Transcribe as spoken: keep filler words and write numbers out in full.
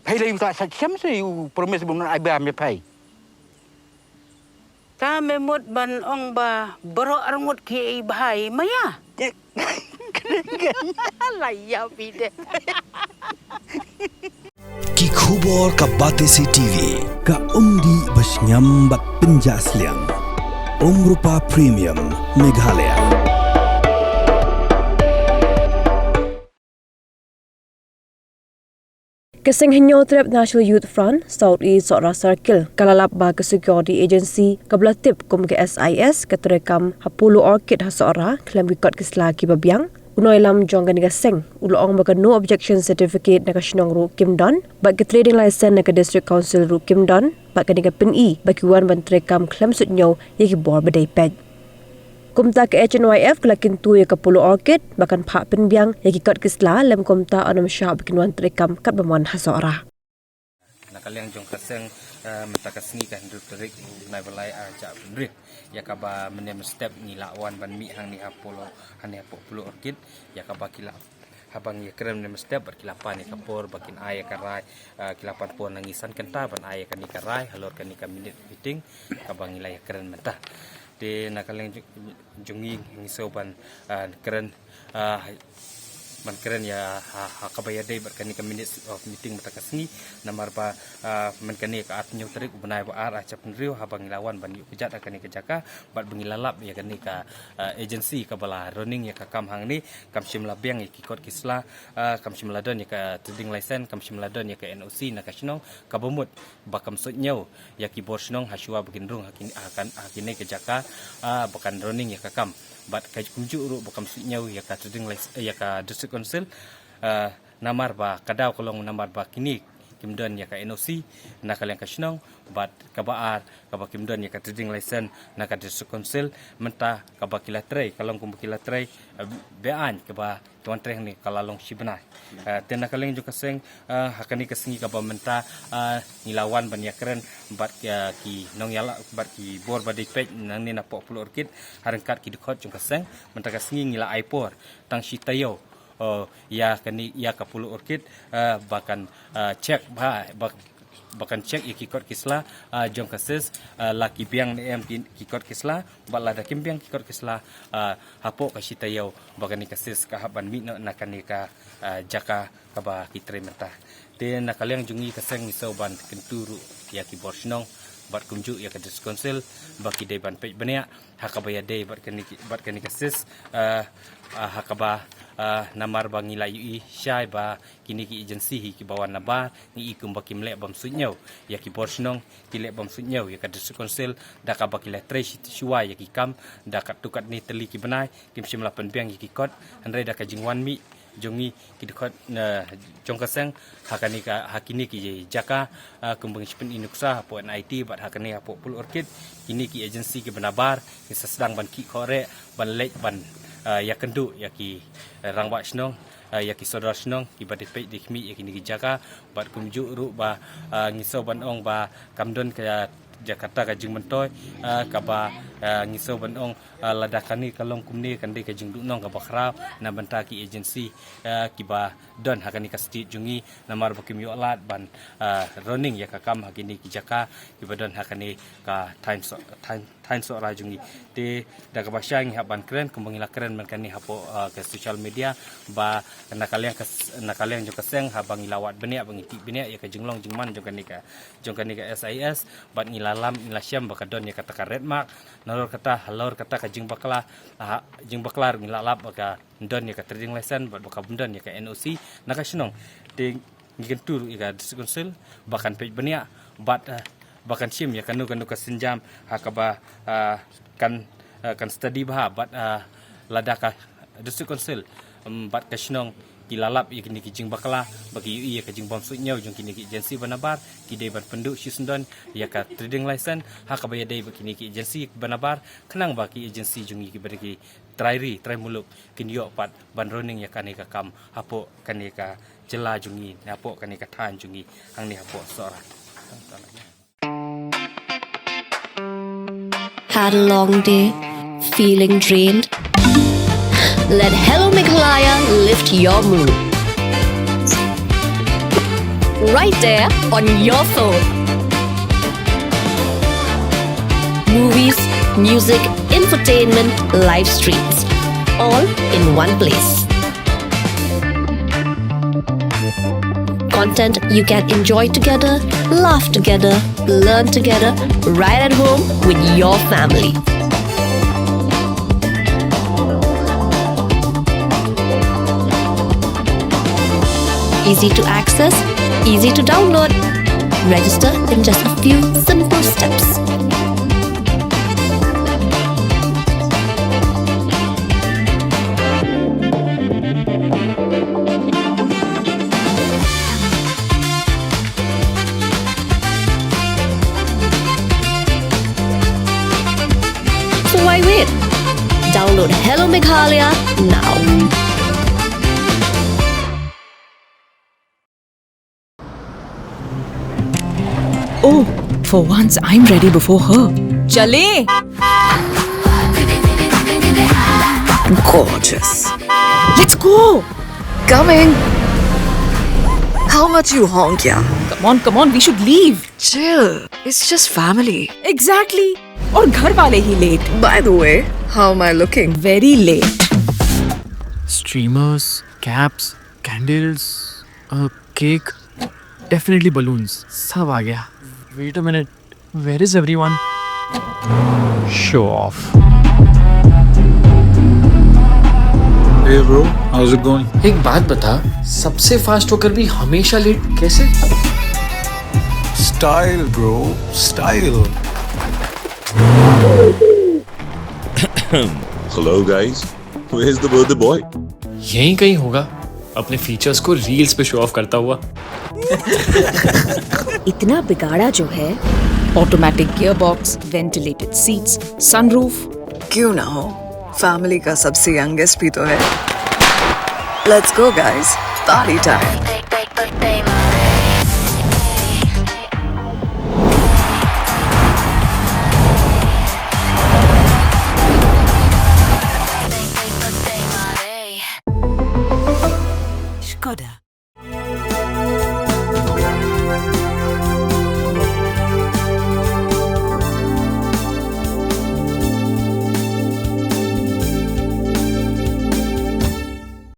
Phai lei u ta sa chem se u promise bun ai ba me phai. Ta me mut ban ong ba baroh arngut ki ei bhai maya. La ya bide. Ki khubor ka Batesi T V, ka umdih ba sngewbha bad pynjah sliang. Umrupa Premium Meghalaya. Ka seng Hynñiewtrep National Youth Front, South East Sohra Circle, ka la lap ba ka Security Agency, kaba la tip kum ka S I S, ka treikam ha Polo Orchid ha Sohra, khlem ki kot ki sla kiba biang. U nongïalam jong kane ka seng u la ong ba ka no objection certificate na ka shnong ruh kim don, bad ka trading license na ka District Council ruh kim don, bad kane ka pyni ba ki wan ban treikam khlem suidñiew ïa ki bor ba dei peit. Kumta ka H N Y F ka la kyntu ïa ka Polo Orchid ba kan phah pynbiang ïa ki kot ki sla, lym kumta yn ym shah ba kin wan treikam katba mon ha Sohra. Na ka liang jong ka seng, eh, mynta ka sngi ka hynriew tarik u bnai ba lai ar hajar arphew hynriew, ïa kaba mynne mynstep ngi la wan ban mih hangne ha Polo, hangne ha Polo Orchid, ïa kaba ki la, haba ngi ïakren mynne mynstep bad ki la pan ïa ka por ba kin ai ïa ka rai, eh, ki la pan por na ngi san kynta ban ai ïa kane ka rai halor kane ka minute meeting kaba ngi la ïakren mynta. Te na ka liang jong, jong ngi ngi sngew ban, ah, kren, ah, ban kren ïa ha, ha kaba ïadei bad kane ka minutes of meeting mynta ka sngi, namar ba, ah, mynta kane ka arphew tarik u bnai ba ar hajar arphew hynriew haba ngi la wan ban ïuh kjat ha kane ka jaka bad ba ngi la lap ïa kane ka, ah, agency kaba la running ïa ka kam hangne, kam shym la biang ïa ki kot ki sla, ah, kam shym la don ïa ka trading license, kam shym la don ïa ka N O C na ka shnong, kaba mut ba kam suidñiew ïa ki bor shnong hashuwa ba kin rung ha kin, ha kan, ha kine ki jaka, ah, ba kan running ïa ka kam. Bad ka kumjuh ruh ba kam suidñiew ïa ka trading license, ïa ka District Council, ah, namar ba ka daw ka long namar ba kine kim don ïa ka N O C na ka liang ka shnong, bad kaba ar kaba kim don ïa ka trading license na ka District Council, mynta kaba ki la trei, ka long kumba ki la trei, eh, be-aiñ kaba ki wan trei hangne ka la long shi bnai. Eh, te na ka liang jong ka seng, eh, ha kane ka sngi kaba mynta, eh, ngi la wan ban ïakren bad, eh, ki nongïalam bad ki bor ba dei peit nangne na poh Polo Orchid, ha ryngkat ki dkhot jong ka seng, mynta ka sngi ngi la ai por tang shi taïew, eh, ïa kane, ïa ka Polo Orchid, eh, ba kan, eh, check ba, ba ba kan check ïa ki kot ki sla, ah, jong ka SIS, ah, la ki biang ne em ki, ki kot ki sla, bad lada kim biang ki kot ki sla, ah, hapoh ka shi taïew ba kane ka SIS ka hap ban mih noh na kane ka, ah, jaka kaba ki trei mynta. Te na ka liang jong ngi ka seng ngi sngew ban kyntu ruh ïa ki bor shnong bad kumjuh ïa ka District Council ba ki dei ban peit bniah ha kaba ïadei bad kane ki, bad kane ka SIS, ah, ah, ha kaba, ah, namar ba ngi la ïohi shai ba kine ki agency hi kiba wan nabar, ngi i kumba kim leh bym suidñiew ïa ki bor shnong, ki leh bym suidñiew ïa ka District Council, da kaba ki la trei shi, shuwa ïa ki kam, da katto katne tylli ki bnai, kim shym la pynbiang ïa ki kot, hynrei da ka jingwan mih jong ngi ki dkhot, eh, jong ka seng, ha kane ka, ha kine ki jaka, eh, kumba ngi shu pyni nuksa hapoh N I T bad ha kane hapoh Polo Orchid, kine ki agency kiba nabar ki sa sdang ban khih khohreh ban leit ban, eh, ïakynduh ïa ki, eh, rangbah shnong, eh, ïa ki sordar shnong kiba dei peit dei khmih ïa kine ki jaka, bad kumjuh ruh ba, eh, ngi sngew ban ong ba kam don ka, ïa kata ka jingmyntoi, eh, kaba, eh, ngi sngew ban ong, eh, lada kane ka long kumne kan dei ka jingduhnong kaba khraw na bynta ki agency, eh, kiba don ha kane ka state jong ngi, namar ba kim ïoh lad ban, eh, running ïa ka kam ha kine ki jaka kiba don ha kane ka thaiñ Soh, thaiñ thaiñ Sohra jong ngi. Te da kaba shai ngi hap ban kren kumba ngi la kren mynta kane hapoh, ah, ka social media, ba na ka liang ka s-, na ka liang jong ka seng haba ngi la wad bniah ba ngi tih bniah ïa ka jinglong jingman jong kane ka, jong kane ka S I S, bad ngi la lam, ngi la shem ba ka don ïa kata ka red mark. Nalor kata, halor kata ka jingbakla, ah, jingbakla ruh ngi la lap ba ka don ïa ka trading license bad ba kam don ïa ka N O C na ka shnong. Te ngi kyntu ruh ïa ka District Council ba kan peit bniah bad, eh, ba kan shim ïa kano kano ka sienjam ha kaba, eh, kan, eh, kan study bha bad, eh, lada ka District Council, em, bad ka shnong ki la lap ïa kine ki jingbakla ba ki ïohi ïa ka jingbym suidñiew jong kine ki agency ba nabar, ki dei ban pynduh shisyndon ïa ka trading license ha kaba ïadei bad kine ki agency ba nabar, khnang ba ki agency jong ngi kiba dei ki trai ri trai muluk kin ïoh pat ban running ïa kane ka kam hapoh kane ka jylla jong ngi, hapoh kane ka thaiñ jong ngi, hangne hapoh Sohra. Had a long day? Feeling drained? Let Hello Meghalaya lift your mood. right there on your phone. Movies, music, entertainment, live streams, all in one place. Content you can enjoy together, laugh together, learn together, right at home with your family. Easy to access, easy to download. Register in just a few simple steps. So why wait? Download Hello Meghalaya now. Oh, for once I'm ready before her. चले। Gorgeous. Let's go. Coming. How much you honk, yeah? Come on, come on, we should leave. Chill. It's just family. Exactly. और घर वाले ही late. By the way, how am I looking? Very late. Streamers, caps, candles, a cake. Definitely balloons. सब आ गया. Wait a minute. Where is everyone? Show off. Hey bro, how's it going? एक बात बता, सबसे फास्ट होकर भी हमेशा लेट कैसे? Style bro, style. Hello guys, where's the birthday boy? यहीं कहीं होगा, अपने फीचर्स को रील्स पे शो ऑफ करता हुआ. इतना बिगाड़ा जो है. Automatic gearbox, ventilated seats, sunroof. क्यों ना हो, फैमिली का सबसे यंगेस्ट भी तो है. Let's go guys, party time.